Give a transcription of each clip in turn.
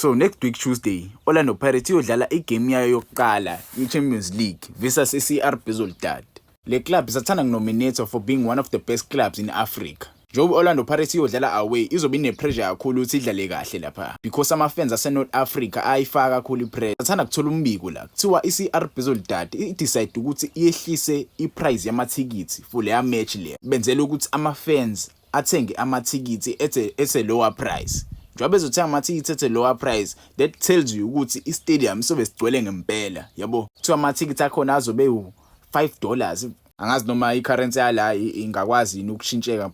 So next week Tuesday, Orlando Pirates iyodlala igame yayo yokuqala ye-Champions League versus i-CR Belouizdad. Le club isathanda kunominate for being one of the best clubs in Africa. Njengoba i-Orlando Pirates iyodlala away, izobe ine-pressure kakhulu ukuthi idlale kahle lapha because ama-fans ase-North Africa ayifaka kakhulu i-pressure. Sathanda kuthola umbiko la kuthiwa i-CR Belouizdad i-decide ukuthi iyehlise i-price yamathikithi for leya match leya, benzela ukuthi ama-fans athenge amathikithi at a lower price. Njengoba bezothenga amathikithi at a lower price, that tells you ukuthi i-stadium sobe sigcwele ngempela, yabo. Kuthiwa amathikithi akhona azobe u-$5. Angazi noma i-currency yala ingakwazi yini ukushintsheka,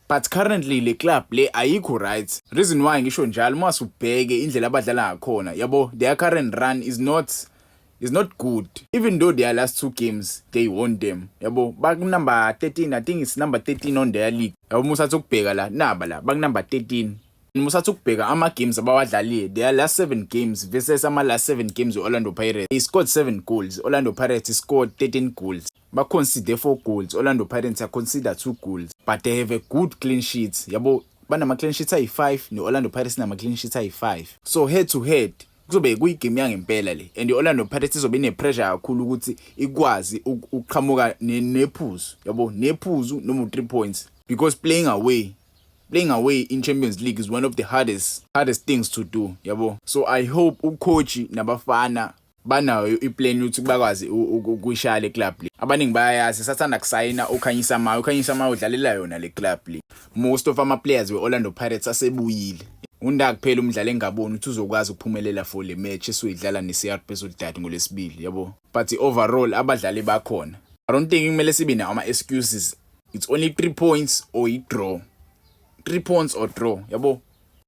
but currently le club le ayikho right. Reason why ngisho njalo, uma usubheke indlela abadlala ngakhona, yabo, their current run is not good, even though their last two games they won them, yabo. Baku number 13, I think it's number 13 on their league, yabo. Musathi ukubheka la, naba la baku number 13. Musathi ukubheka ama games abawadlalile, their last 7 games versus ama last 7 games Orlando Pirates, they scored 7 goals, Orlando Pirates scored 13 goals. Ba concede 4 goals, Orlando Pirates concede 2 goals, but they have a good clean sheet, yabo. Banama clean sheets ayi-5, ne-Orlando Pirates nama clean sheets ayi-5. So head to head kuzobe kuyigame yangempela le, and i-Orlando Pirates izobe ine-pressure kakhulu ukuthi ikwazi ukuqhamuka nephuzu, yabo, nephuzu noma u-3 points, because playing away in Champions League is one of the hardest things to do, yabo. So I hope ucoach nabafana banayo iplan ukuthi bakwazi ukuyishaya le club le. Abaningi bayayazi, sathanda kusayina uKhanyisa Mayo. UKhanyisa Mayo udlalela yona le club le. Most of ama players we-Orlando Pirates asebuyile. Unda kuphela umdlali engaboni ukuthi uzokwazi ukuphumelela for le match esuyidlala ne-CR Belouizdad ngolesibili, yabo, but overall abadlali bakhona. I don't think kumele sibe nawo ama-excuses. It's only 3 points or i-draw, 3 points or draw, yabo.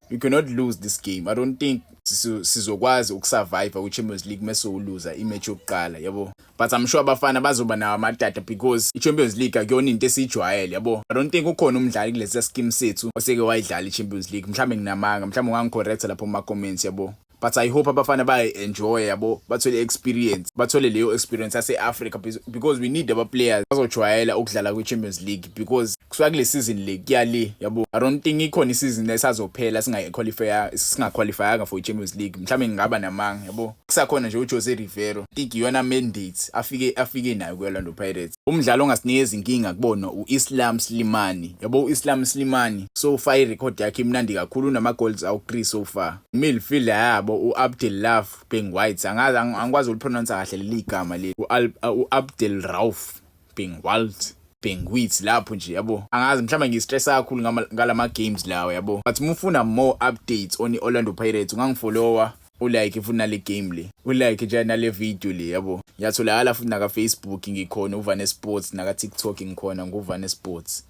You cannot lose this game. I don't think sizokwazi ukusurvive kwi-Champions League mase uluza imatch yokuqala, yabo. But I'm sure abafana bazoba nawo amatata because i-Champions League akuyona into esiyijwayele, yabo. I don't think ukhona umdlali kulesi scheme sethu oseke wayidlala i-Champions League. Mhlawumbe nginamanga, mhlawumbe ungangicorrecta lapho kuma comments, yabo. But I hope abafana bayi-enjoy, yabo, bathole experience, bathole leyo experience yase-Africa, because we need aba players bazojwayela ukudlala kwi-Champions League, because kusuka kule season le kuya le, yabo, I don't think ikhona isizini esazophela singayiqualify, singaqualifyanga for i-Champions League. Mhlawumbe ngingaba namanga, yabo. Kusakhona nje uJose Rivero, I think iyona mandate afike nayo ku-Orlando Pirates. Umdlalo ongasinikeza inkinga kubona u-Islam Slimani, yabo. U-Islam Slimani so far i-record yakhe imnandi kakhulu, unama goals awu-3 so far. Midfielder yabo u-Abdel Benguit, angazi, angikwazi ukulipronounce kahle leli gama leli, u-Abdel Rauf Benguit, Benguit lapho nje, yabo. Angazi, mhlawumbe ngistressa kakhulu ngalama games lawo, yabo. But mufuna more updates on i-Orlando Pirates, ungangifollowa, ulike futhi nale game le, ulike nje nale video le, yabo. Ngiyatholakala futhi naka Facebook, ngikhona uVane Sports, naka TikTok ngikhona nguVane Sports.